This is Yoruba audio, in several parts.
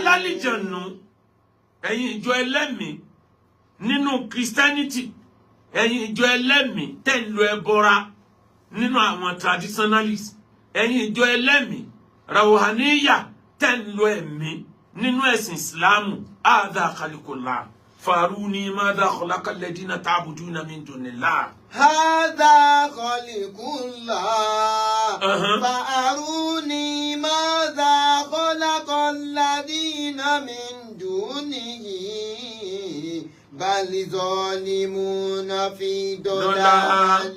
Alálìjànù, ẹ̀yin ìjọ ẹlẹ́mìí nínú Christianity, ẹ̀yin ìjọ ẹlẹ́mìí tẹ̀ ń lo ẹbọra nínú àwọn traditionalists, ẹ̀yin ìjọ ẹlẹ́mìí rawhaniya tẹ̀ ń lo ẹ̀mí nínú ẹ̀sìn Ìsìláàmù, hadha khalqullah faruni madha khalaqa alladhina ta'buduna min dunillah. هذا خلق الله فأروني ماذا خلق الذين من دونه بل ظالمون في ضلال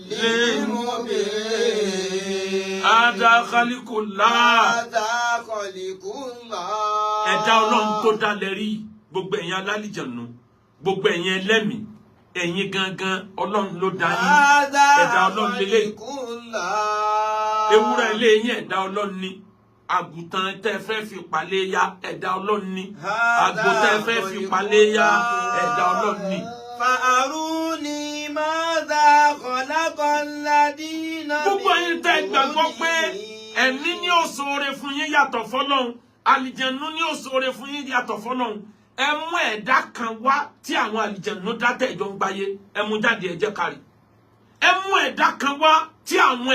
مبين. Hadha khalqullah. هذا خلق الله. Ẹ̀dá Ọlọ́run tó dá lẹ́rí. Gbogbo ẹ̀yin alálìjànú, gbogbo ẹ̀yin ẹlẹ́mìí, ẹ̀yin gangan, Ọlọ́run ló dá yín. هذا Ẹ̀dá Ọlọ́run lélẹ̀. خلق الله. Ewúrẹ́ ilé yín, ẹ̀dá Ọlọ́run ni. Àgùntàn tẹ́ fẹ́ fi palẹ̀ ya, ẹ̀dá Ọlọ́run ni. Àgbò tẹ́ fẹ́ fi palẹ̀ ya, ẹ̀dá Ọlọ́run ni. فأروني ماذا خلق الذين Gbogbo ẹ̀yin tẹ́ gbàgbọ́ pé ẹ̀mí ní ó ṣoore fún yín yàtọ̀ fọ́lọ́run, àlìjẹ̀nú ní ó ṣoore fún yín yàtọ̀ fọ́lọ́run, ẹ mú ẹ̀dá kan wá tí àwọn àlìjẹ̀nú dá tẹ̀jọ́ ń gbáyé. Ẹ mú jáde, ẹ jẹ́ kárí. Ẹ mú ẹ̀dá kan wá tí àwọn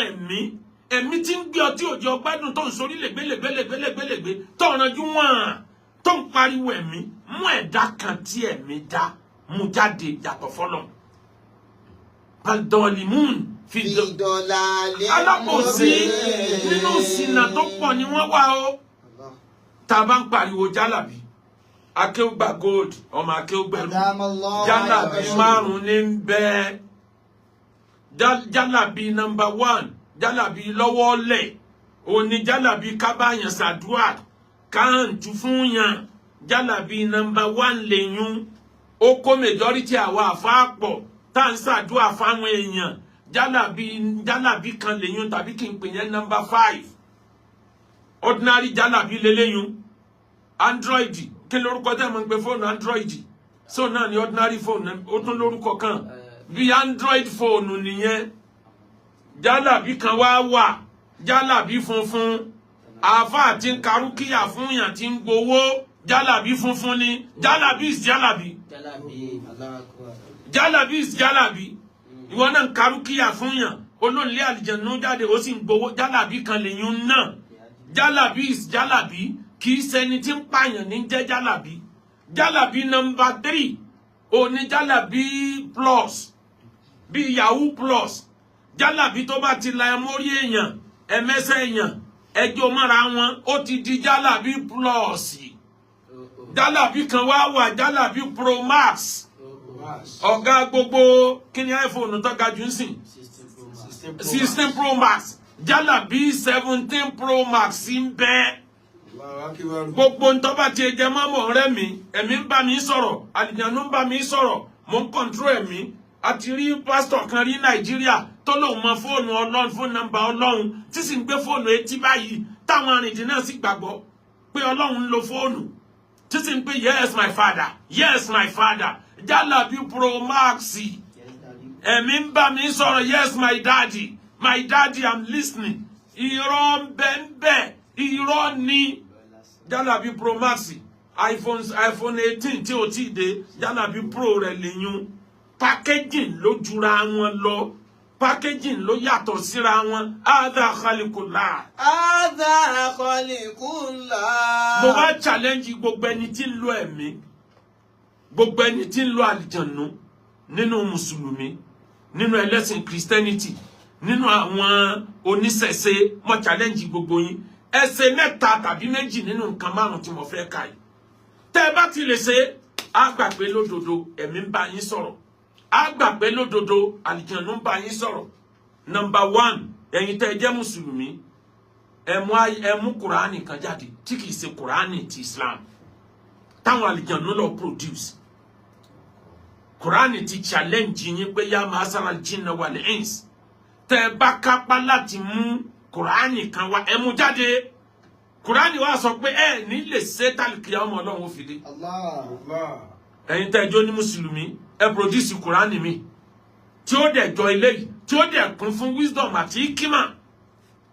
ẹ̀mí tí ń gbé ọtí òjò ọgbádùn tó ń sorí lẹ́gbẹ́lẹ́gbẹ́lẹ́gbẹ́lẹ́gbẹ́ tó ń ranjú wọ́n tó ń pariwo ẹ̀mí, mú ẹ̀dá kan tí ẹ̀mí dá, mú jáde yàtọ̀ fọ́lọ́run. Baldolimun fi في ضلال Alábòsí مبين. nínú ìṣìnà tó pọ̀ ni wọ́n wà o. Tá a bá ń pariwo jálàbí, akéwùgbà gold, ọmọ akéwùgbẹ̀rù, أدام الله jálàbí ويعيشه. márùn ní ń bẹ. Jálàbí number one, jálàbí lọ́wọ́ lẹ̀, òní jálàbí kábàyàn ṣàdúrà káàntù fún yàn. Jálàbí number one lèyún, ó kó majority àwa àfáàpọ̀ tá à ń ṣàdúrà fáwọn èèyàn. Jálàbí kan lèyún, tàbí kí n pè yẹn number five. Ordinary jálàbí lélẹ́yún. Android, kí lórúkọ tẹ́ mọ̀ ń pe fóònù Android? So náà ni ordinary phone, ó tún lórúkọ kan bí Android phone nìyẹn. Jálàbí kan wá wà, jálàbí funfun. Àáfàá tí ń karúkìyà fún yàn tí ń gbowó, jálàbí funfun ni. Jálàbí is jálàbí. Jálàbí. Jálàbí is jálàbí. Ìwọ náà ń karúkìyà fún yàn, olóńlé àlìjẹ̀nú jáde, ó sì ń gbowó. Jálàbí kan lèyún náà. Jálàbí is jálàbí. Kì í ṣẹni tí ń pààyàn ní jẹ́ jálàbí. Jálàbí number three òní jálàbí plus, bíi yahoo plus. Jálàbí tó bá ti la ẹ mórí èèyàn, ẹmẹsẹ èèyàn, ẹjọ́ mọ́ra wọn, ó ti di jálàbí plus. Jálàbí kan wá wà, jálàbí pro max, ọ̀gá gbogbo. Kí ni iPhone tó ga jù ń sìn? 16 Pro Max. Jálàbí 17 Pro Max ń bẹ. Gbogbo ntọ́ bá ti jẹ mọ́ mọ̀ rẹ́ mi, ẹ̀mí ń bá mi sọ̀rọ̀, àlìjánu ń bá mi sọ̀rọ̀, mò ń control ẹ̀mí. A ti rí pásítọ̀ kan rí Nàìjíríà tó lóun mọ fóònù Ọlọ́run, fóònù nọ́mbà Ọlọ́run, tí sì ń gbé fóònù etí báyìí, táwọn arìndín náà sì gbàgbọ́ pé Ọlọ́run ń lo fóònù, tí sì ń pè, "Yes, my father, yes, my father." Jálàbí pro max. Ẹ̀mí ń bá mi sọ̀rọ̀, "Yes, my daddy, my daddy, I'm listening." Irọ́ ń bẹ ń bẹ, irọ́ ni. Jálàbí pro max, iPhone 18 tí o ti dé, jálàbí pro rẹ̀ lèyún. Packaging ló jura wọn lọ, packaging ló yàtọ̀ síra wọn. Hadha khaliqullah. هذا خلق الله. Mo wá challenge gbogbo ẹni tí ń lo ẹ̀mí, gbogbo ẹni tí ń lo àlìjànú nínú mùsùlùmí, nínú ẹlẹ́sìn Christianity, nínú àwọn oníṣẹ̀ṣe. Mo challenge gbogbo yín, ẹ ṣe mẹ́ta tàbí méjì nínú nǹkan márùn tí mo fẹ́ kà yìí. Tẹ́ ẹ bá ti lè ṣe, á gbà pé lódodo ẹ̀mí ń bá yín sọ̀rọ̀, á gbà pé lódodo àlìjànú ń bá yín sọ̀rọ̀. Number one, ẹ̀yin tẹ́ ẹ jẹ́ mùsùlùmí, ẹ mú kùránì kan jáde tí kìí ṣe kùránì ti Islam táwọn àlìjànú lọ produce. Kùránì ti challenge yín pé yá ma'shara jinna wal ins, tẹ́ ẹ bá kápá láti mú kùránì kan wá, ẹ mú jáde. Kùránì wa sọ pé ẹ ní lè ṣe tálíkì ọmọ Ọlọ́run ó fi dé. Allah. Ẹ̀yin tẹ́ ẹ jó ní mùsùlùmí, ẹ produce kùránì mi tí ó dẹ̀ jọ eléyìí, tí ó dẹ̀ kún fún wisdom àti hikima,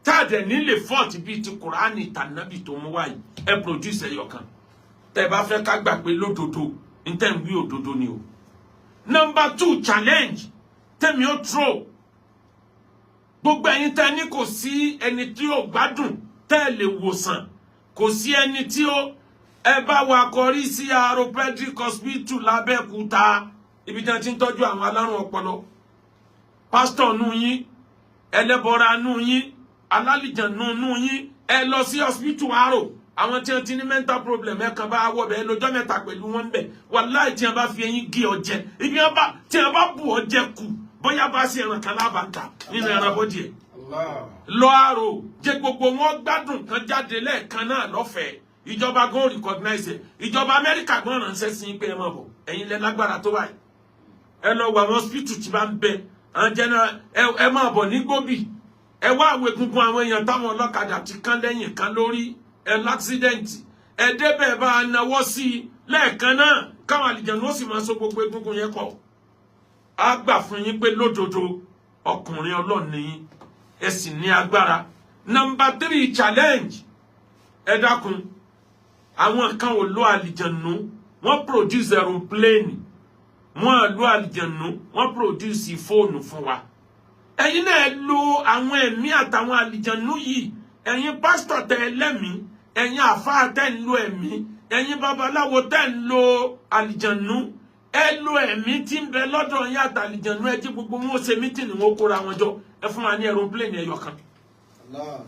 tá a dẹ̀ ní lè fault bíi ti kùránì tànàbì tó mú wáyé. Ẹ produce ẹyọ kan. Tẹ́ ẹ bá fẹ́ ká gbà pé lódodo n tẹ́ ń wí òdodo ni o. Number two challenge tẹ́mi ó throw: gbogbo ẹ̀yin tẹ́ ní kò sí ẹni tí ó gbádùn tẹ́ ẹ lè wòsàn, kò sí ẹni tí ó, ẹ bá wa kọrí sí Aropedic Hospital l'Abẹ́òkúta, ibi tí wọ́n ti ń tọ́jú àwọn alárùn ọpọlọ. Pásítọ̀ nù yín, ẹlẹ́bọra nù yín, alálìjànú nù yín, ẹ lọ sí hospital Aro. Àwọn tí wọ́n ti ní mental problem, ẹ kàn bá wọ bẹ, ẹ lọ́jọ́ 3 pẹ̀lú wọn bẹ. Wàláì, tí wọ́n bá fi eyín gé ọ jẹ, ibi wọ́n bá tí wọ́n bá bù ọ jẹ kù, bóyá bá sí ẹran kan lábàntà nínú ẹran bọ́dì ẹ̀. Allah. Lọ Aro, jẹ gbogbo wọn gbádùn kan jáde lẹ́ẹ̀kan náà lọ́fẹ̀ẹ́. Ìjọba gan recognize ẹ. Ìjọba Amẹ́ríkà gan ránṣẹ́ sí pé ẹ máa bọ̀, ẹ̀yin lẹ lágbára tó báyìí. Ẹ lọ wọ àwọn hospital tí bá ń bẹ, àwọn general, ẹ máa bọ̀ ní Gbóbì. Ẹ wá àwọn egungun àwọn èèyàn táwọn ọlọ́kadà ti kán lẹ́yìn, kan lórí ẹ l'accident, ẹ débẹ̀, bá a nawọ́ sí i lẹ́ẹ̀kan náà, káwọn àlìjẹ̀nu ó sì máa so gbogbo egungun yẹn kọ̀. Á gbà fún yín pé lódodo ọkùnrin Ọlọ́run ni yín, ẹ sì ní agbára. Number three challenge: ẹ dákun, àwọn kan ò lo àlìjẹ̀nu, wọ́n produce aeroplane. Wọ́n lo àlìjẹ̀nu, wọ́n produce fóònù fún wa. Ẹ̀yin náà lo àwọn ẹ̀mí àtàwọn àlìjẹ̀nu yìí. Ẹ̀yin pásítọ̀ tẹ́ ẹ lẹ́mìí, ẹ̀yin àfáà tẹ́ ń lo ẹ̀mí, ẹ̀yin babaláwo tẹ́ ń lo àlìjẹ̀nu, ẹ lo ẹ̀mí tí ń bẹ lọ́dọ̀ yín àtàlìjẹ̀nu. Ẹ jí gbogbo wọn ó ṣe meeting, wọn ó kóra wọn jọ, ẹ fún wa ní aeroplane ẹyọ kan. Allah.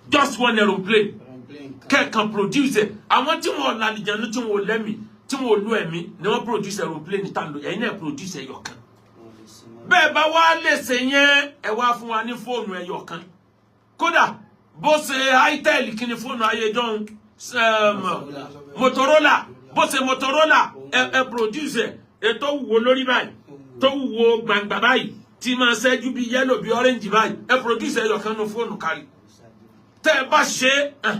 Just one aeroplane. Aeroplane kan. Kẹ́ẹ̀kan produce ẹ̀. Àwọn tí wọn làlìjẹ̀nu, tí wọn ò lẹ́mìí, tí wọn ò lo ẹ̀mí ni wọ́n produce aeroplane tá ń lò. Ẹ̀yin náà produce ẹyọ kan. Wọn lè ṣe mọ́. Bẹ́ẹ̀ bá wá lè ṣe yẹn, ẹ wá fún wa ní fóònù ẹyọ kan. Kódà bó ṣe itel, kí ni fóònù ayé jọ̀hún, Motorola, bó ṣe Motorola, ẹ produce ẹ, ètò wúwo lórí báyìí, tó wúwo gbàngbà báyìí, tí máa ṣẹ́jú bí yellow, bí orange báyìí, ẹ produce ẹyọ kan nu fóònù kárí. Tẹ́ ẹ bá ṣe é,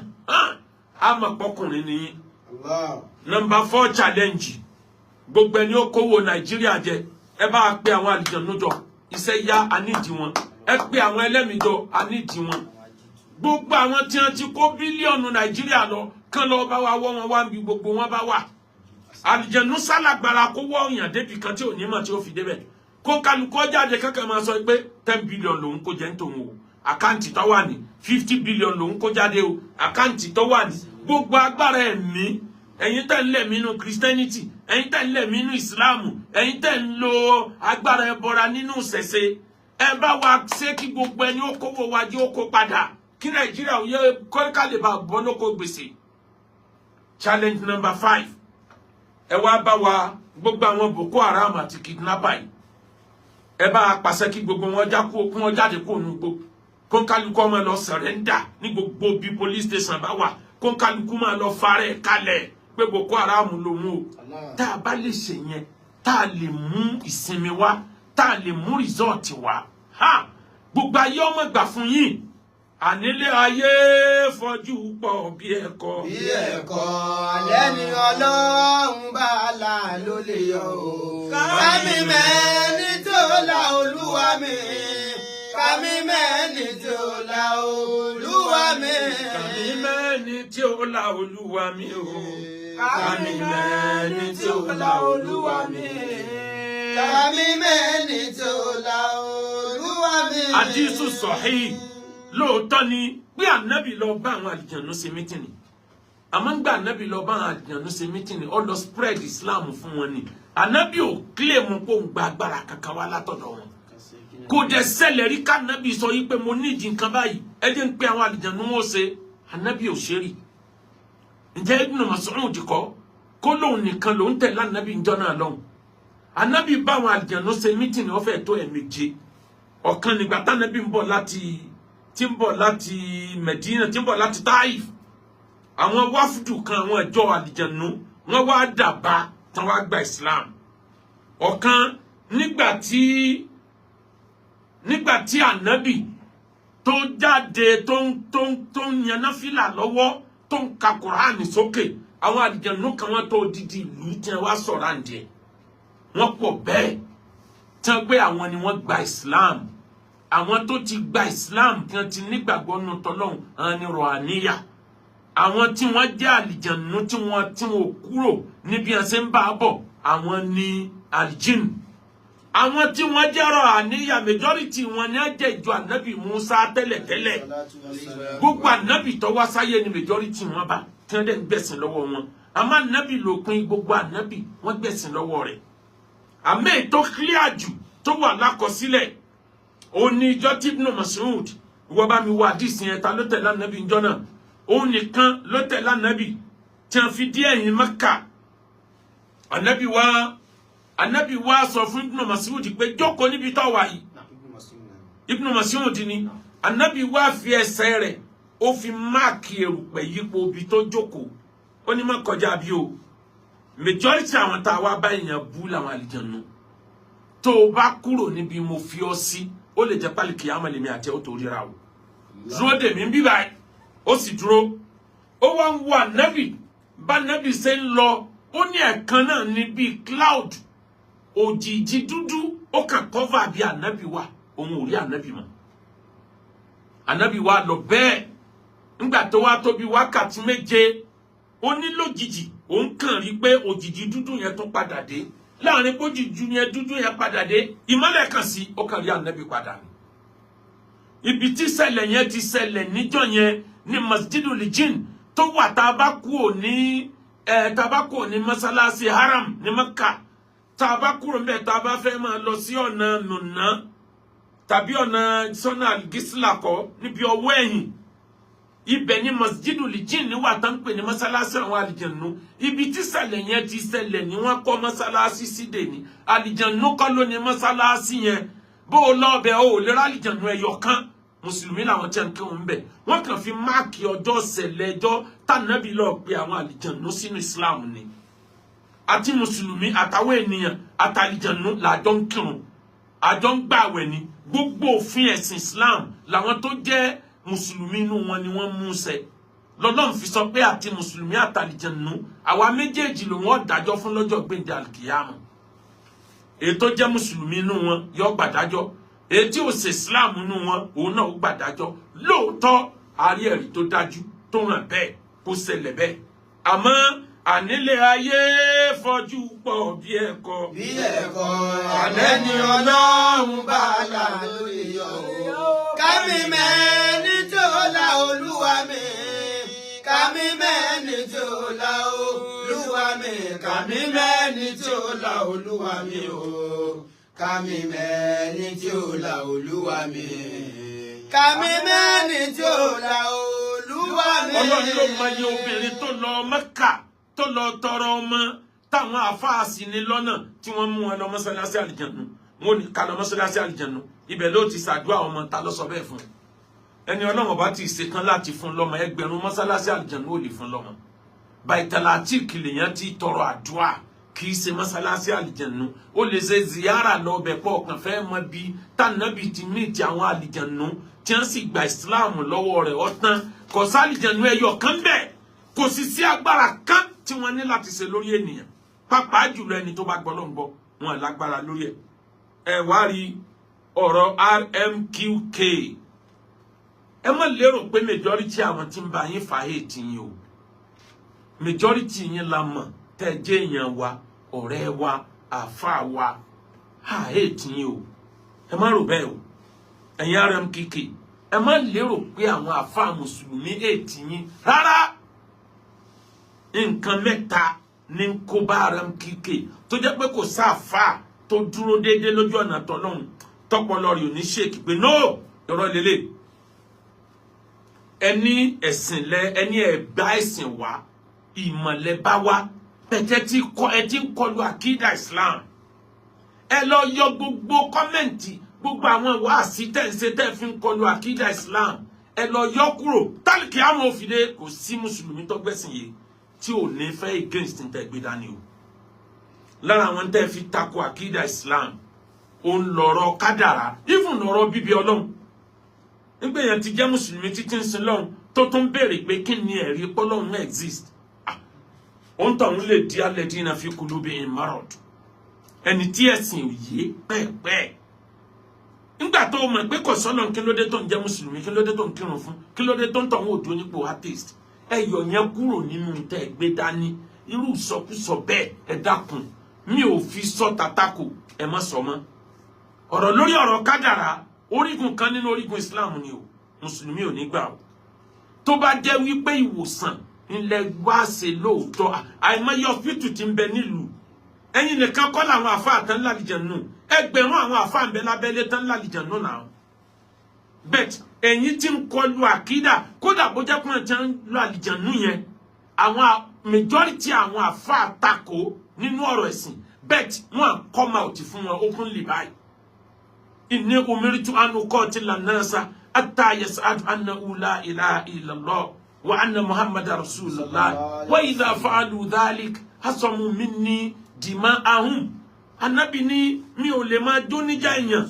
á mọ̀ pọ́kùnrin nìyí. Allah. Number four challenge: gbogbo ẹni ó kówó Nàìjíríà jẹ, ẹ bá pe àwọn àlìjànnú jọ, iṣẹ́ yá, anídìí wọn. Ẹ pe àwọn ẹlẹ́mìí jọ, anídìí wọn. Gbogbo àwọn tí wọ́n ti kó bílíọ̀nù Nàìjíríà lọ, kán lọ bá wa wọ́ wọn wá níbi gbogbo wọn bá wà. Àlìjànnú sálàgbára kó wọ́ òyàn débi kan tí ò ní mọ̀ tí ó fi débẹ̀, kó kálukú jáde kankan máa sọ pé 10 billion lòun kó jẹ́ ń tòun o, account tó wà ní 50 billion lòun kó jáde o, account tó wà ní. Gbogbo agbára ẹ̀mí, ẹ̀yin tẹ́ ń lẹ̀mí nínú Christianity, ẹ̀yin tẹ́ ń lẹ̀mí nínú Islam, ẹ̀yin tẹ́ ń lo agbára ẹbọra nínú ìṣẹ̀ṣe, ẹ bá wa ṣe kí gbogbo ẹni ó kówó wa jẹ́ ó kó padà, kí Nàìjíríà ò yẹ kó ká lè bá bọ́ lóko gbèsè. Challenge number five: ẹ wá bá wa gbogbo àwọn Boko Haram àti kidnapper yìí, ẹ bá a pàṣẹ kí gbogbo wọn já kó, kí wọn jáde kó nu gbó, kó kálukú ọmọ lọ surrender ní gbogbo bí police station bá wà, kó kálukú máa lọ farẹ́ kalẹ̀ pé Boko Haram lòun o. Allah. Tá a bá lè ṣe yẹn, tá a lè mú ìsinmi wá, tá a lè mú result wá, ha, gbogbo ayé ọmọ gbà fún yín. Ànílé ayé fọjú pọ̀ bí ẹ̀kọ́. Bí ẹ̀kọ́ alẹ́ ni Ọlọ́run bá là ló lè yọ o. Kámi mẹ́ni tó la Olúwa mi. Kámi mẹ́ni tó la Olúwa mi. Kàmí mẹ́ni tí ó la Olúwa mi o. Kàmí mẹ́ni tí ó la Olúwa mi. Kámi mẹ́ni tó la Olúwa mi. Àdísù sọ̀hí, lóòótọ́ ni pé ànábì lọ bá àwọn àlìjànú ṣe meeting. Àmọ́ ń gbà ànábì lọ bá àwọn àlìjànú ṣe meeting, ó lọ spread Islam fún wọn ni. Ànábì ò claim pé òun gba agbára kankan wá látọ̀dọ̀ wọn. Kò dẹ̀ ṣẹlẹ̀ rí kánábì sọ yìí pé mo nídìí nǹkan báyìí, ẹ jẹ́ ń pé àwọn àlìjànú wọn ṣe. Ànábì ò ṣe rí. Ǹjẹ́ Ibn Mas'ud kọ́ kó lóun nìkan lòún tẹ̀lé ànábì ńjọ́ náà lọ́hùn? Ànábì bá àwọn àlìjànú ṣe meeting, ó fẹ́ tó ẹ̀ẹ̀méje. Ọ̀kan nígbà tánábì ń bọ̀ láti tí ń bọ̀ láti Medina, tí ń bọ̀ láti Taif, àwọn wáfùdù kan, àwọn ìjọ àlìjànú, wọ́n wá dàbà tán, wá gba Islam. Ọ̀kan nígbà tí ànábì tó jáde, tó ń yan náfìlà lọ́wọ́, tó ń ka Kùránì sókè, àwọn àlìjànú kan, wọ́n tó odidi ìlú tí wọ́n wá sọ̀rọ̀ àǹdẹ̀, wọ́n pọ̀ bẹ́ẹ̀ tí wọ́n pé àwọn ni wọ́n gba Islam. Àwọn tó ti gba Islam, tí wọ́n ti nígbàgbọ́ nù tọ́lọ́hún, àwọn ni rọ̀hàníyà. Àwọn tí wọ́n jẹ́ àlìjànú tí wọ́n kúrò níbi ẹ̀ ṣe ń bá a bọ̀, àwọn ní àlìjìn. Àwọn tí wọ́n jẹ́ rọ̀hàníyà, majority wọn ni á jẹ́ ìjọ ànábì Musa tẹ́lẹ̀tẹ́lẹ̀. Gbogbo ànábì tó wá sáyé ni majority wọn bá tí wọ́n dẹ̀ ń gbẹ̀sìn lọ́wọ́ wọn. Àmọ́ ànábì lópin gbogbo ànábì, wọ́n gbẹ̀sìn lọ́wọ́ rẹ̀. Àmọ́ ètò clear jù tó wà lákọsílẹ̀, òun ni ìjọ tí Ibn Mas'ud, ìwọ bá mi wá àdìsí yẹn, ta ló tẹ̀lé ànábì ìjọ náà? Òun nìkan ló tẹ̀lé ànábì tí wọ́n fi díẹ̀ yín Mẹ́kà. Ànábì wá sọ fún Ibn Mas'ud pé, "Jókòó níbi tó wà yìí." Ibn Mas'ud ni ànábì wá fi ẹsẹ̀ rẹ̀, ó fi mark erùpẹ̀ yípo ibi tó jókòó. Ó ní, "Má kọjá bí o." Majority àwọn tá a wá bá, èèyàn bú làwọn àlìjànú. Tó o bá kúrò níbi mo fi ọ sí, ó lè jẹ́ pálíkì àmàlẹ́mí àti ẹ̀ ó tó ríra o. Dúró dèmí ń bí báyìí. Ó sì dúró, ó wá ń wo ànábì. Bá ànábì ṣe ń lọ, ó ní ẹ̀kan náà ní bíi cloud, òjìji dúdú, ó kàn cover bí ànábì wà. Òun ò rí ànábì mọ́. Ànábì wa lọ bẹ́ẹ̀. Ńgbà tó wá tó bí wákàtí 7, ó ní lójijì, òun kàn rí pé òjìji dúdú yẹn tún padà dé. Láàrin bójìji yẹn dúdú yẹn padà dé, ìmọ́lẹ̀ kan sí, ó kàn rí ànábì padà ní. Ibi tí ṣẹlẹ̀ yẹn ti ṣẹlẹ̀ níjọ́ yẹn ní Masjidul Jinn tó wà, tá a bá kú ò ní mọ́sálásí Haram ní Mẹ́kà, tá a bá kúrò ńbẹ̀, tá a bá fẹ́ máa lọ sí ọ̀nà Nùnà tàbí ọ̀nà sọ́nà Gísílà kọ́, níbi ọwọ́ ẹ̀yìn ibẹ̀ ni Masjidul Jinn wà, tá ń pè ní mọ́sálásí àwọn àlìjànú. Ibi tí ṣẹlẹ̀ yẹn ti ṣẹlẹ̀ ni wọ́n kọ́ mọ́sálásí sídè ní. Àlìjànú kọ́ ló ní mọ́sálásí yẹn. Bó o lọ ọbẹ̀, o ò lè rálìjànú ẹyọ kan. Mùsùlùmí làwọn tí a ń kírun bẹ̀. Wọ́n kàn fi mark ọjọ́ ṣẹlẹ̀, ẹjọ́ tànàbí lọ pe àwọn àlìjànú sínú Islam ni. Àti mùsùlùmí àtàwọn ènìyàn àtàlìjànú làjọ ń kírun, àjọ ń gbàwẹ̀ ni. Gbogbo òfin ẹ̀sìn Islam làwọn tó jẹ́ mùsùlùmí inú wọn ni wọ́n mú ṣẹ. Lọ́lọ́run fi sọ pé àti mùsùlùmí àtàlìjànú, àwa méjèèjì lòun ó dájọ́ fún lọ́jọ́ gbèǹde alkiyama. Èyí tó jẹ́ mùsùlùmí inú wọn yọ gbàdájọ́, èyí tí ò ṣe Islam inú wọn, òun náà ó gbàdájọ́. Lóòótọ́, a rí ẹ̀rí tó dájú tó hàn bẹ́ẹ̀ kó ṣẹlẹ̀ bẹ́ẹ̀, àmọ́ ànílé ayé fọjú pọ̀ bí ẹ̀kọ́. Bí ẹ̀kọ́ alẹ́ ni Ọlọ́run bá là lórí yọ o. Kámi mẹ́ni tó la Olúwa mi. Kámi mẹ́ni tó la Olúwa mi. Kámi mẹ́ni tó la Olúwa mi o. Kámi mẹ́ni tó la Olúwa mi. Kámi mẹ́ni tó la Olúwa mi. Ọlọ́run ló mọ iye obìnrin tó lọ Mẹ́kà, tó lọ tọrọ ọmọ, táwọn àfáàsì ní lọ́nà tí wọ́n mú wọn lọ mọ́sálásí àlìjànú. Wọn ò ní ká lọ mọ́sálásí àlìjànú, ibẹ̀ ló ti ṣàdúrà ọmọ. Ta ló sọ bẹ́ẹ̀ fún ẹni Ọlọ́run bá ti ṣetán láti fún lọ́mọ? 1000 mọ́sálásí àlìjànú ò lè fún lọ́mọ. Baitalatik lèèyàn ti tọrọ àdúrà, kì í ṣe mọ́sálásí àlìjànú. Ó lè ṣe ziyara lọ bẹ̀ pọ̀ kàn fẹ́ mọ bí tànàbì ti mí ti àwọn àlìjànú tí wọ́n sì gba Ìsìláàmù lọ́wọ́ rẹ̀. Ọ̀tán, kò sálìjànú ẹyọ kan bẹ́ẹ̀. Kò sì sí agbára kan tí wọ́n ní láti ṣe lórí ènìyàn, pàápàá jùlọ ẹni tó bá gbọ́ ló ń gbọ́ wọn lágbára lórí ẹ̀. Ẹ wá rí ọ̀rọ̀ RMQK, ẹ má lérò pé majority àwọn tí ń bá yín fà hate yín o. Majority yín la mọ̀ tẹ́ jẹ́ èèyàn wa, ọ̀rẹ́ wa, àáfàá wa, à hate yín o. Ẹ má rò bẹ́ẹ̀ o. Ẹ̀yin RMKK, ẹ má lérò pé àwọn àáfàá mùsùlùmí hate yín rárá. Nǹkan mẹ́ta ní kó bá RMKK, tó jẹ́ pé kò sáàfáà tó dúró déédéé lójú ọ̀nà tọ́lọ́hún tọpọlọ rẹ̀ ò ní ṣèkì pé no, irọ́ lélẹ̀. Ẹni ẹ̀sìn lẹ, ẹni ẹ̀gbá ẹ̀sìn wá, ìmọ̀lẹ̀ bá wá pẹ̀tẹ́ tí kọ ẹ ti ń kọlu àkídà Islam. Ẹ lọ yọ gbogbo comment, gbogbo àwọn wáàsí tẹ̀ ń ṣe tẹ̀ fi ń kọlu àkídà Islam, ẹ lọ yọ kúrò. Tálíkì àwọn òfìdé, kò sí mùsùlùmí tó gbẹ̀sìn yìí tí ò ní fẹ́ against ní tẹ́ gbé dání o. Lára àwọn tẹ́ fi tako àkídà Islam, ó ń lọ̀rọ̀ kádàrá, even lọ̀rọ̀ bíbí Ọlọ́run. Nígbà èèyàn ti jẹ́ mùsùlùmí títí ń sin lọ́hùn, tó tún béèrè pé kí ni ẹ̀rí pọ́lọ́hún exist, ó ń tọ̀hún lè di alladhina fi qulubihim marad, ẹni tí ẹ̀sìn òye pẹ́ẹ̀pẹ́ẹ̀. Nígbà tó mọ̀ pé kò sọ́nà, kí ló dé tó ń jẹ́ mùsùlùmí? Kí ló dé tó ń kírun fún? Kí ló dé tó ń tọ̀hún òdo nípò atheist? Ẹ yọ yẹn kúrò nínú tẹ́ ẹ gbé dání. Irú ìsọkúsọ bẹ́ẹ̀, ẹ dákun, mi ò fi sọ tàtàkù, ẹ má sọ mọ́. Ọ̀rọ̀ lórí ọ̀rọ̀ kádàrá, orígun kan nínú orígun Islam ni o. Mùsùlùmí ò ní gbà o. Tó bá jẹ́ wípé ìwòsàn ńlẹ̀ wá ṣe lóòótọ́, àìmọye hospital ti ń bẹ nílùú. Ẹ̀yin nìkan kọ́ làwọn àfáà tán lálìjẹ̀nù. Ẹgbẹ̀rún àwọn àfáà ń bẹ lábẹ́lé tán lálìjẹ̀nù náà. Bet ẹ̀yin tí ń kọlu àkídà, kódà bó jẹ́ pé tí ń lo àlìjẹ̀nù yẹn, àwọn majority àwọn àfáà takò nínú ọ̀rọ̀ ẹ̀sìn, but wọ́n come out fún wọn openly báyìí. "Inni umirtu an uqatila an-nasa hatta yashhadu annahu la ilaha illallah wa anna Muhammadar rasulullah, wa idha fa'alu dhalik hasamu minni dima'ahum." Anabi ní mi ò lè máa jó níjà èèyàn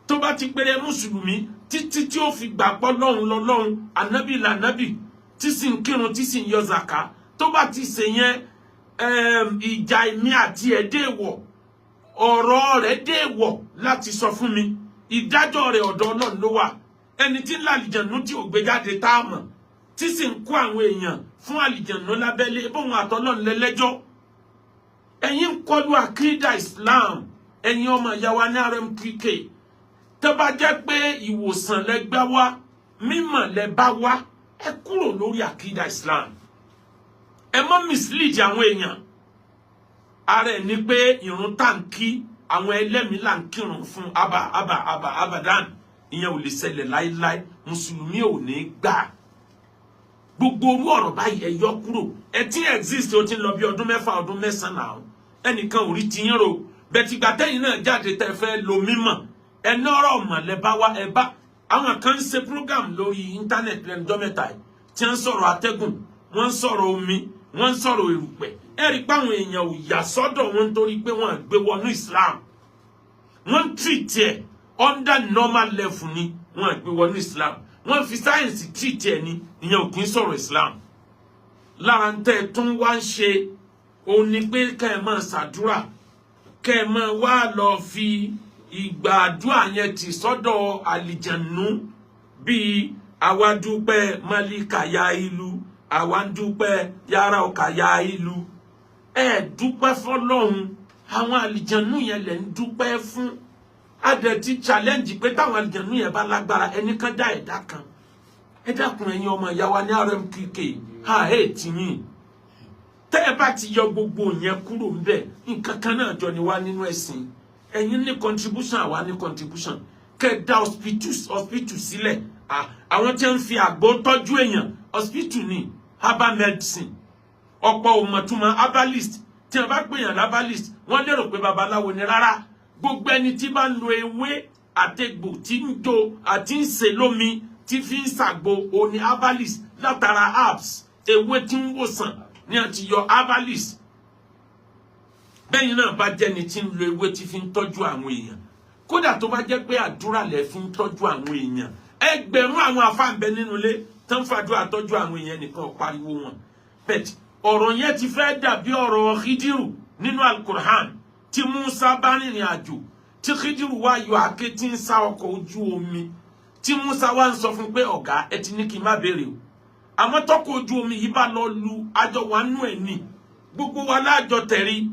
tó bá ti péré mùsùlùmí títí tí ó fi gbàgbọ́ lọ́hùn lọ́lọ́hùn, anabi lànàbì, tí sì ń kírun, tí sì ń yọ zàká. Tó bá ti ṣe yẹn, ìjà èmi àti ẹ̀ dèwọ̀, ọ̀rọ̀ rẹ̀ dèwọ̀ láti sọ fún mi. Ìdájọ́ rẹ̀, ọ̀dọ̀ Ọlọ́run ló wà. Ẹni tí ń làlìjànú tí ò gbé jáde tá a mọ̀, tí sì ń kó àwọn èèyàn fún àlìjànú lábẹ́lé, bóun àtọ́lọ́run lẹ́lẹ́jọ́. Ẹ̀yin ń kọlu àkídà Islam. Ẹ̀yin ọmọ ìyá wa ní RMKK, tó bá jẹ́ pé ìwòsàn lẹ gbá wá, mímọ̀ lẹ bá wá, ẹ kúrò lórí àkídà Islam. Ẹ má mislead àwọn èèyàn. Ara ẹ̀ ní pé ìrun táǹkì, àwọn ẹlẹ́mìí là ń kírun fún aba aba aba abadan. Ìyẹn ò lè ṣẹlẹ̀ láéláé. Mùsùlùmí ò ní gbà. Gbogbo orú ọ̀rọ̀ báyìí, ẹ yọ kúrò. Ẹ tí exist, ó ti ń lọ bí ọdún 6, ọdún 9 náà. Ẹnìkan ò rí tiyín ro bẹ̀tìgbà tẹ́yìn náà jáde tẹ́ fẹ́ lo mímọ̀. Ẹni ọ̀rọ̀ ọ̀mọ̀ lẹ bá wá. Ẹ bá àwọn kan ń ṣe program lórí internet lẹ́nujọ́ mẹ́ta yìí tí wọ́n ń sọ̀rọ̀ atẹ́gùn, wọ́n ń sọ̀rọ̀ omi, wọ́n ń sọ̀rọ̀ erùpẹ̀. Ẹ rí i pé àwọn èèyàn ò yà sọ́dọ̀ wọn nítorí pé wọ́n gbé wọnú Islam. Wọ́n ń treat ẹ̀ under normal level ni. Wọ́n gbé wọnú Islam, wọ́n fi sáyẹ̀nsì treat ẹ̀ ni. Ìyẹn ò kì í sọ̀rọ̀ Islam. Lára ń tẹ́ ẹ tún wá ń ṣe òun ni pé kẹ́ ẹ máa ṣàdúrà, kẹ́ ẹ máa wá lọ fi ìgbà àdúrà yẹn tì sọ́dọ̀ àlìjànú, bíi àwa dúpẹ́ málíkà ya ìlú, àwa ń dúpẹ́ yàrá ọkà ya ìlú. Ẹ dúpẹ́ fọ́lọ́run, àwọn àlìjànú yẹn lẹ̀ ń dúpẹ́ fún. Adẹ̀ ti challenge pé táwọn àlìjànú yẹn bá lágbára, ẹnì kan dá ẹ̀dá kan. Ẹ dákun, ẹ̀yin ọmọ ìyá wa ní RMKK, ha ẹ̀ tì yín. Tẹ́ ẹ bá ti yọ gbogbo yẹn kúrò ńbẹ̀, nǹkan kan náà jọ ni wá nínú ẹ̀sìn. Ẹ̀yin ní contribution, àwa ní contribution. Kẹ́ ẹ dá hospital sílẹ̀. Àwọn tí ń fi àgbo tọ́jú èèyàn, hospital ni herbal medicine. Ọ̀pọ̀ òmọ̀túnmọ̀ herbalist. Tí wọ́n bá pè yàn herbalist, wọ́n lérò pé babaláwo ni. Rárá, gbogbo ẹni tí bá ń lo ewé àtegbò, tí ń jó àti ń sè lómi, tí fi ń ṣàgbo, òní herbalist. Látara herbs, ewé tí ń wòsàn, ní àti yọ herbalist. Bẹ́yìn náà bá jẹ́ni tí ń lo ewé tí fi ń tọ́jú àwọn èèyàn, kódà tó bá jẹ́ pé àdúrà lẹ̀ fi ń tọ́jú àwọn èèyàn, ẹgbẹ̀rún àwọn afáǹbẹ nínú ilé tó ń fàdúrà tọ́jú àwọn èèyàn nìkan pariwo wọn. But ọ̀rọ̀ yẹn ti fẹ́ dàbí ọ̀rọ̀ Khidiru nínú Alukur'an, tí Musa bá rìnrìn àjò, tí Khidiru wá yọ àáké tí ń sá ọkọ̀ ojú omi, tí Musa wá ń sọ fún pé, "Ọ̀gá, ẹ ti ní kí n má béèrè o, àmọ́ tọkọ̀ ojú omi yìí bá lọ lu àjọ wa nú ẹ̀ ní gbogbo wa láàjọ tẹ̀rí."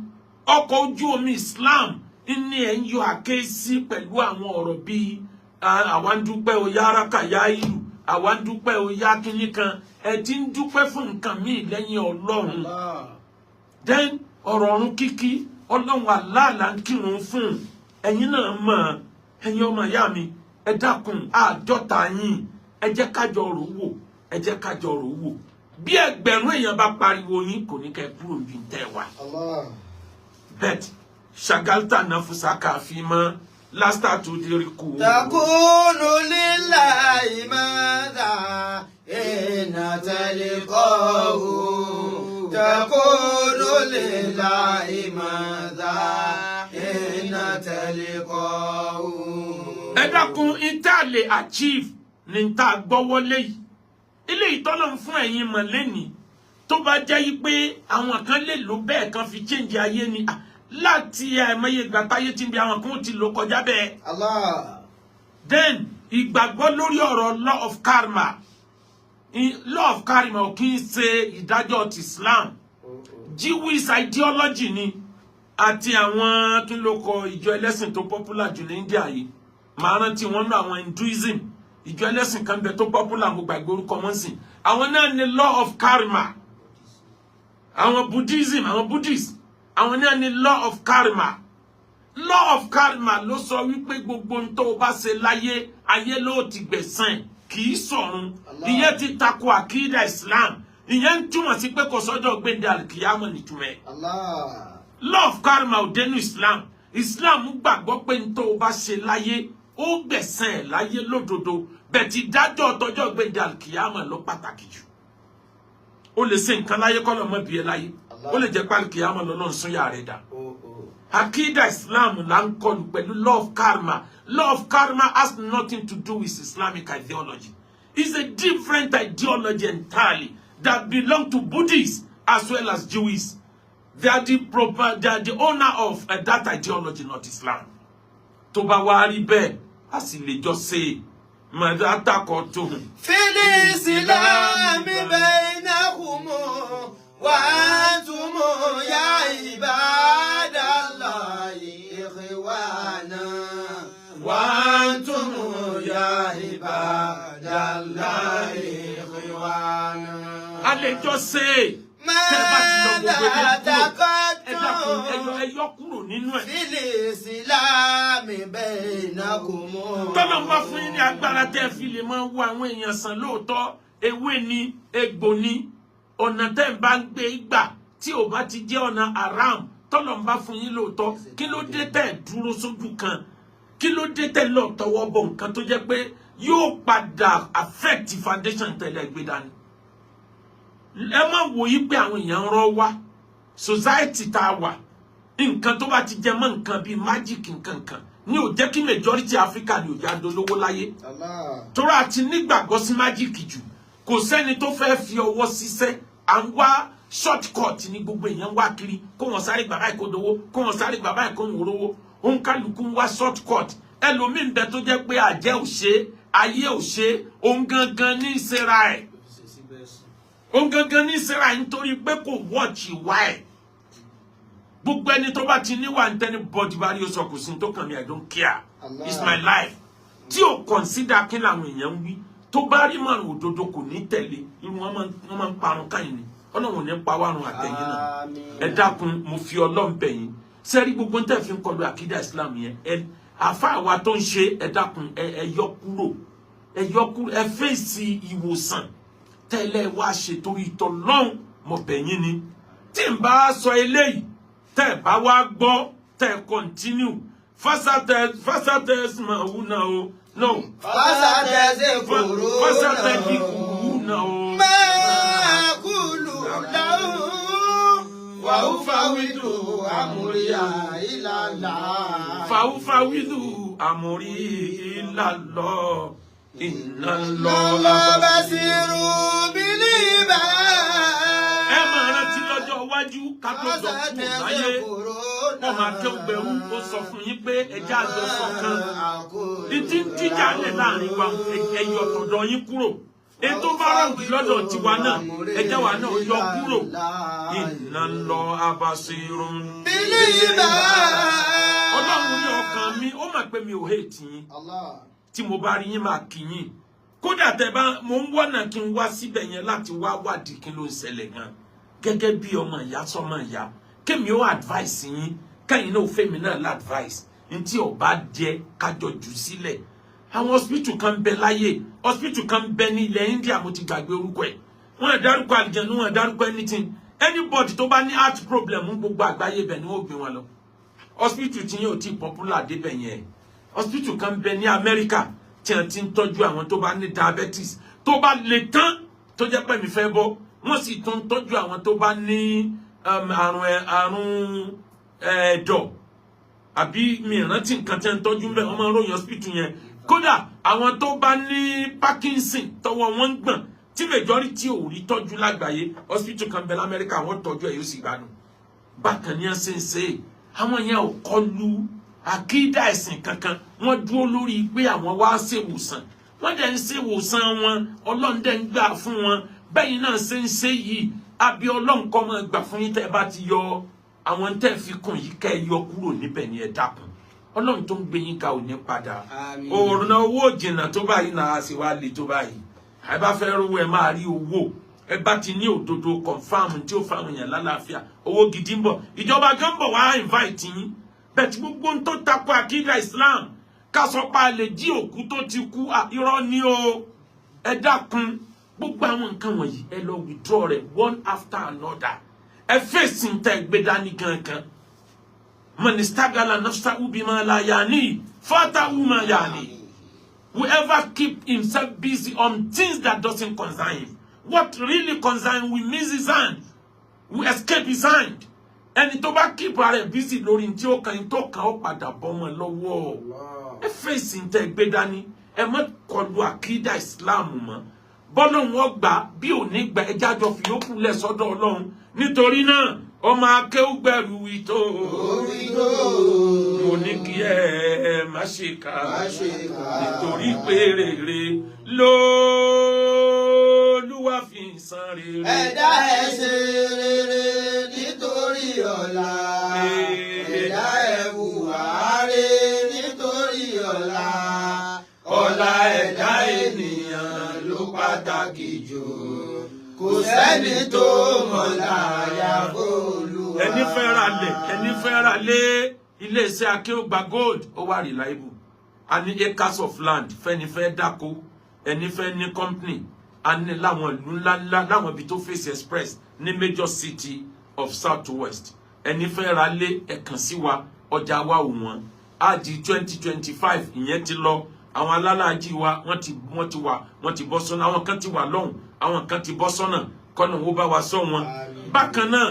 Ọkọ̀ ojú omi Islam ní ẹ̀ ń yọ àáké sí pẹ̀lú àwọn ọ̀rọ̀ bíi àwa ń dúpẹ́ o yára kàyà ìlú, àwa ń dúpẹ́ o yá kínní kan. Ẹ ti ń dúpẹ́ fún nǹkan míì lẹ́yìn Ọlọ́run. Then ọ̀rọ̀ ọ̀run kíkí, Ọlọ́run aláàlá ń kírun fún. Ẹ̀yin náà mọ̀. Ẹ̀yin ọmọ ìyá mi, ẹ dákun, àjọta yín, ẹ jẹ́ kájọ rò wò, ẹ jẹ́ kájọ rò wò. Bí ẹgbẹ̀rún èèyàn bá pariwo yín, kò ní kẹ́ kúrò níbi tẹ́ wà. Bet ṣàgáltà náà fúsàkà fi mọ́ lásìtà tó dérí kù. تقول لله ماذا إن تلقاه، تقول لله ماذا إن تلقاه. Ẹ dákun, ìta lè achieve ní ta gbọ́wọ́lé yìí, ilé ìtọ́nà fún ẹ̀yin mọ̀ lẹ́nìí. Tó bá jẹ́ yí pé àwọn kan lè lò bẹ́ẹ̀ kan fi change ayé ni, láti àìmọye ìgbà táyé tí ń bí, àwọn kan ó ti lò kọjá bẹ́ẹ̀. Allah. Then ìgbàgbọ́ lórí ọ̀rọ̀ law of karma. Law of karma ò kì í ṣe ìdájọ́ ti Islam. Jewish ideology ni, àti àwọn kí ló kọ ìjọ ẹlẹ́sìn tó popular jù ní India yìí, màá rántí wọn ní àwọn Hinduism, ìjọ ẹlẹ́sìn kan bẹ tó popular, mo gbàgbé orúkọ wọn sìn. Àwọn náà ní law of karma. Àwọn Buddhism, àwọn Buddhist, àwọn náà ní law of karma. Law of karma ló sọ wípé gbogbo ohun tó o bá ṣe láyé, ayé ló ti gbẹ̀san, kì í sọ̀run. Ìyẹn ti tako àkídà Islam. Ìyẹn ń túmọ̀ sí pé kò sọ́jọ́ gbẹ̀ndẹ̀ àlùkìyámọ̀ nìtumẹ̀ ẹ̀. Allah. Law of karma ò dénú Islam. Islam gbàgbọ́ pé n tó o bá ṣe láyé, ó gbẹ̀san ẹ̀ láyé lódodo bẹ́ẹ̀, ti dájọ́ tọjọ́ gbẹ̀ndẹ̀ àlùkìyámọ̀ ló pàtàkì jù. Ó lè ṣe nǹkan láyé kọ́ lọ́mọ bí ẹ láyé, ó lè jẹ́ pé àlùkìyámọ̀ lọ́lọ́run sún yàrá rẹ̀ dà. Akida Islam là ń kọlù pẹ̀lú law of karma. Law of karma has nothing to do with Islamic ideology. It's a different ideology entirely that belong to Buddhists as well as Jews. They are the owner of that ideology, not Islam. Tó bá wá rí bẹ́ẹ̀, a sì lè jọ ṣe mọ̀dátakọ̀ tó hùn. في الإسلام بينكم وأنتم يا عباد الله إخوانا وأنتم يا عباد الله إخوانا. A lè jọ ṣe tẹ́ bá ti lọ gbogbo ماذا ilé kúrò. Ẹ dákun, تقدم ẹ yọ kúrò nínú ẹ̀. في الإسلام بينكم. Tọ́lọ́ ń bá fún yín ní agbára tẹ́ ẹ fi lè máa wo àwọn èèyàn sàn lóòótọ́, ewé ni, egbò ni, ọ̀nà tẹ́ ẹ bá ń gbé gbà tí ò bá ti jẹ́ ọ̀nà haram, tọ́lọ́ ń bá fún yín lóòótọ́, kí ló dé tẹ́ ẹ dúró sójú kan? Kí ló dé tẹ́ ẹ lọ tọwọ́ bọ̀ nǹkan tó jẹ́ pé yóò padà affect foundation tẹ́lẹ̀ gbé dání? Ẹ má wò yí pé àwọn èèyàn ń rọ́ wá. Society tá a wà, nǹkan tó bá ti jẹ mọ́ nǹkan bíi magic, nǹkan kan ní ò jẹ́ kí majority Africa ní ò jẹ́ adolówó láyé. Allah. Torí àti nígbàgbọ́ sí magic jù. Kò sẹ́ni tó fẹ́ fi ọwọ́ ṣiṣẹ́. À ń wá short cut ní gbogbo èèyàn wá kiri, kó wọn sáré gbà báyìí kó dowó, kó wọn sáré gbà báyìí kó wọn rówó. Òǹkàlùkù ń wá short cut. Ẹlòmíín bẹ tó jẹ́ pé àjẹ́ ò ṣe é, ayé ò ṣe é, òun gangan ní í ṣera ẹ̀, òun gangan ní í ṣera ẹ̀, nítorí pé kò wọ́ọ̀chì wá ẹ̀. Gbogbo ẹni tó bá ti níwà ń tẹ́ni bọ́dí bá rí, o sọ kò sí ní tó kàn mí, I don't care, it's my life, tí ò consider kí làwọn èèyàn ń wí, tó bá rí màrún òdodo kò ní tẹ̀lé, irun wọn máa ń parun káyìn ni. Ọlọ́run ò ní pa wárun àtẹ̀yìn náà. Àmín. Ẹ dákun, mo fi Ọlọ́run bẹ̀ yín. Sẹ́rí gbogbo ń tẹ̀ fi ń kọlu àkídà Islam yẹn, ẹ àfa àwa tó ń ṣe, ẹ dákun, ẹ yọ kúrò, ẹ yọ kúrò, ẹ fèsì ìwòsàn tẹ́lẹ̀ wá ṣe torí ìtọ́ lọ́hùn. Mo bẹ̀ yín ni. Tí n bá sọ eléyìí, tẹ́ ẹ bá wá gbọ́, tẹ́ ẹ continue, فست فستسمعون o no. فستذكرون. فستذكرون o. ما أقول لهم وأفوض أمري إلى الله. فأفوض أمري إلى الله إن الله الله بصير بالعباد. Ẹ máa rántí lọ́jọ́ iwájú, ká tó jọ kúrò láyé, ọmọ akéwùgbẹ̀rù ó sọ fún yín pé ẹjẹ́ àjọsọ kan ìdí ń jíjà lẹ̀ láàrin wa. Ẹ yọ tọ̀dọ̀ yín kúrò. Ètò bá rọ̀ǹgì lọ́dọ̀ tiwa náà, ẹjẹ́ wa náà yọ kúrò. إن الله بصير بالعباد. Ọlọ́run ní ọkàn mi ó mà pé mi ò hate yín. Allah. Tí mo bá rí yín, máa kí yín. Kódà tẹ bá mo ń wọ́nà kí n wá síbẹ̀ yẹn láti wá wádìí kí ló ń ṣẹlẹ̀ gan, gẹ́gẹ́ bí ọmọ ìyá sọmọ ìyá, kémi ó advice yín, kẹ́yìn náà fẹ́mi náà l'advice ntí ọba jẹ kájọ jù sílẹ̀. Àwọn hospital kan bẹ láyé, hospital kan bẹ ní ilẹ̀ India, mo ti gbàgbé orúkọ ẹ̀. Wọ́n dárúkọ àlìjẹnu, wọ́n dárúkọ anything. Anybody tó bá ní heart problem ń gbogbo àgbáyé bẹ̀ ni wọ́n gbé wọn lọ. Hospital tí yóò ti popular débẹ̀ yẹn. Hospital kan bẹ ní Amẹ́ríkà tí wọ́n ti ń tọ́jú àwọn tó bá ní diabetes tó bá le tán, tó jẹ́ pé mi fẹ́ bọ́. Wọ́n sì tún ń tọ́jú àwọn tó bá ní àrùn ẹ̀dọ̀, àbí mi ìrántí nǹkan tí wọ́n ń tọ́jú ń bẹ̀. Wọ́n máa ń ròyìn hospital yẹn. Kódà àwọn tó bá ní Parkinson, tọwọ́ wọn ń gbọ̀n, tí majority ò rí tọ́jú lágbàáyé, hospital kan bẹ lamẹ́ríkà, wọ́n tọ́jú ẹ̀, yóò sì gbádùn. Bákan ní ẹ ṣe ń ṣe é. Àwọn yẹn ò kọlu àkídà ẹ̀sìn kankan. Wọ́n dúró lórí pé àwọn wá ṣèwòsàn. Wọ́n dẹ̀ ń ṣe ìwòsàn wọn, Ọlọ́run dẹ̀ ń gbà fún wọn. Bẹ́yìn náà ṣe ń ṣe yìí, àbí Ọlọ́run kọ́ máa gbà fún yín. Tẹ́ ẹ bá ti yọ àwọn tẹ́ ẹ fi kún yìí, kẹ́ ẹ yọ kúrò níbẹ̀ ni. Ẹ dákun, Ọlọ́run tó ń gbé yín ga ò ní padà. Àmín. Òòrùn owó jìnnà tó báyìí náà sì wá le tó báyìí. Ẹ bá fẹ́ rówó, ẹ máa rí owó. Ẹ bá ti ní òdodo confam tí ó fáwọn èèyàn lálàáfíà, owó gidi ń bọ̀. Ìjọba gan bọ̀ wá invite yín bẹ́ẹ̀ tí gbogbo ń tó takò àkídà Islam, ká sọ pé a lè jí òkú tó ti kú, irọ́ ni o. Ẹ dákun, gbogbo àwọn nǹkan wọ̀nyí, ẹ lọ withdraw rẹ̀ one after another. Ẹ fèsì ń tẹ́ gbé dání gangan. Man istagala nafsahu bima la yani fatahu ma yani. Whoever keep himself busy on things that doesn't concern him, what really concern him will miss his hand, will escape his hand. Ẹni tó bá keep ara ẹ̀ busy lórí tí ó kàn tó kàn, ó padà bọ́ mọ́ lọ́wọ́. Ẹ fèsì ń tẹ́ gbé dání. Ẹ má kọlu àkídà Islam mọ́. Bọ́lọ́hún ọgbà bí ò ní gbà, ẹ jájọ fi yókù lẹ̀ sọ́dọ̀ Ọlọ́run. Nítorí náà, ọmọ akéwùgbẹ̀rù ìtò, mo ní kí ẹ má ṣe kà, Má ṣe kà. nítorí pé rere lÓlúwa fi ń san rere. Ẹ̀dá, ẹ ṣe rere nítorí ọ̀la. Ẹ̀dá, ẹ hùwà rere nítorí ọ̀la. Ọ̀la ẹ̀dá ènìyàn ló pàtàkì jù. Kò sẹ́ni tó mọ̀la àyàfó Olúwa. Ẹni fẹ́ ra lẹ̀, ẹni fẹ́ ra lé, iléeṣẹ́ Akéwùgbà Gold, ó wà reliable. A ní acres of land fẹ́ni fẹ́ dáko, ẹni fẹ́ ní company. A ní láwọn ìlú ńláńlá, láwọn ibi tó face express ní major city of South West. Ẹni fẹ́ ra lé, ẹ kàn sí wa. Ọjà wa ò wọ́n. Á di 2025, ìyẹn ti lọ. Àwọn alálàájì wa, wọ́n ti wà, wọ́n ti bọ́ sọ́nà. Àwọn kan ti wà lọ́hùn, àwọn kan ti bọ́ sọ́nà. Kọ́nà wo bá wa sọ wọn. Àmín. Bákan náà.